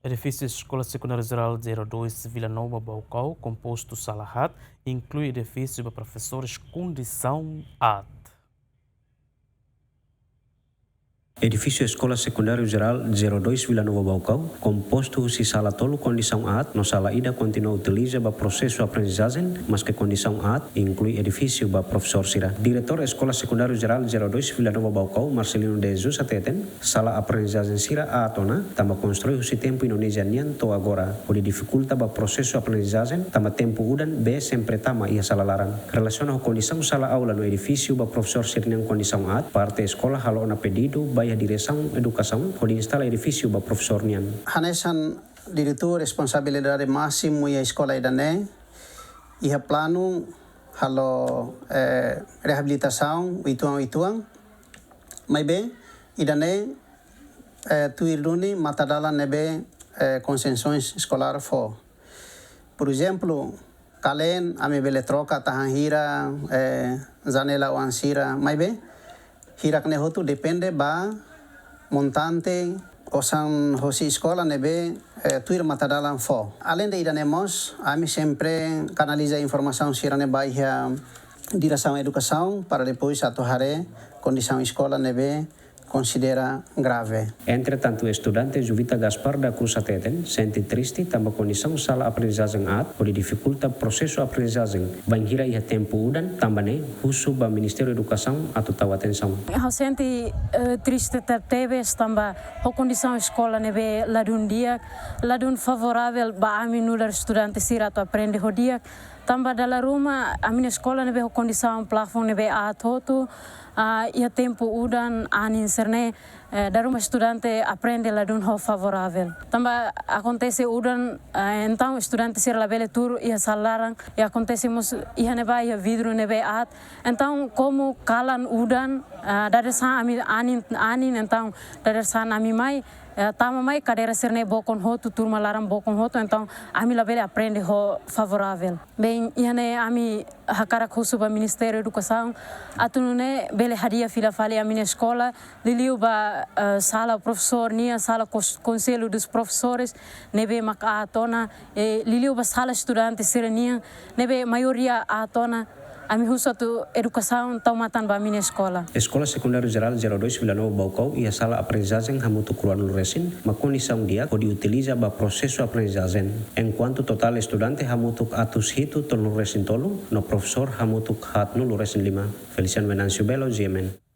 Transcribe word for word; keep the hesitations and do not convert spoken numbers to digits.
Edifísiu Eskola Sekundáriu Jerál Zero dois Vila Nova Baucau, kompostu sala haat, inklui edifísiu ba profesores kondisaun aat. Edifísiu Eskola Sekundáriu Jerál Zero dois Vila Nova Baucau, kompostu husi sala tolu kondisaun aat, no sala ida kontinua utiliza ba prosesu aprendizajen, maske kondisaun aat, inklui edifísiu ba profesór sira. Diretór Eskola Sekundáriu Jerál Zero dois Vila Nova Baucau, Marcelino de Jesus hateten, sala aprendizajen sira aat ona, tanba konstrui husi tempu Indonézia nian to'o agora, hodi difikulta ba prosesu aprendizajen, tanba tempu udan bee sempre tama iha sala laran. Relasiona ho kondisaun sala aula no edifísiu ba profesór sira-nian kondisaun aat, parte eskola halo ona pedidu ba iha diresaun edukasaun, hodi instala edifísiu ba profesór nian. Hanesan diretór responsabilidade másimu iha eskola ida-ne'e, iha planu halo, eh, reabilitasaun uitoan-uitoan, maibé ida-ne'e, eh, tuir duni matadalan ne'ebé, eh, konsensaun eskolár fó. Por ezemplu, kalen ami bele troka tahan hira, eh, janela oan sira, maibé hirak ne'e hotu depende ba montante osan hosi eskola ne'ebé, eh, tuir matadalan fó. Aleinde ida-ne'e mós, ami sempre kanaliza informasaun sira-ne'e ba iha diresaun edukasaun para depois atu haree kondisaun eskola ne'ebé konsidera grave. Entretantu, estudante Juvita Gaspar da Cruz hateten, sente triste tanba kondisaun sala aprendizajen aat, hodi difikulta prosesu aprendizajen, bainhira iha tempu udan, tanba ne'e, husu ba Ministériu Edukasaun atu tau atensaun. Ha'u sente, eh, triste tebetebes tanba ho kondisaun eskola ne'ebé ladún di'ak, ladún favoravel ba ami nu'udar estudante sira atu aprende ho di'ak, tanba dala ruma ami-nia eskola ne'ebé ho kondisaun plafon ne'ebé aat hotu, ah, iha tempu udan anin sira-ne'e, eh, dala ruma estudante aprende ladún ho favoravel. Tanba akontese udan, eh, entaun estudante sira labele tuur iha sala laran, i akontese mós iha ne'ebá iha vidru ne'ebé aat. Entaun, komu kalan udan, ah, dadeer-saan ami anin, anin, entaun dadeer-saan ami mai, eh, tama mai kadeira sira-ne'e bokon hotu, turma laran bokon hotu, entaun ami labele aprende ho favoravel. Bem, iha ne'e ami hakarak husu ba Ministériu Edukasaun atu nune'e bele hadi'a fila fali ami-nia eskola, liuliu ba, eh, sala profesór nian, sala kos-, Konsellu dos Professores ne'ebé mak aat ona, eh, liuliu ba sala estudante sira-nian ne'ebé maioria aat ona, ami husu atu edukasaun tau matan ba ami-nia eskola. Eskola Sekundáriu Jerál Zero dois Vila Nova Baucau iha sala aprendizajen hamutuk ruanulu resin, mak kondisaun di'ak hodi utiliza ba prosesu aprendizajen. Enkuantu totál estudante hamutuk atus hitu tolunulu resin tolu, no profesór hamutuk haatnulu resin lima. Feliciano Venâncio Belo, G M N.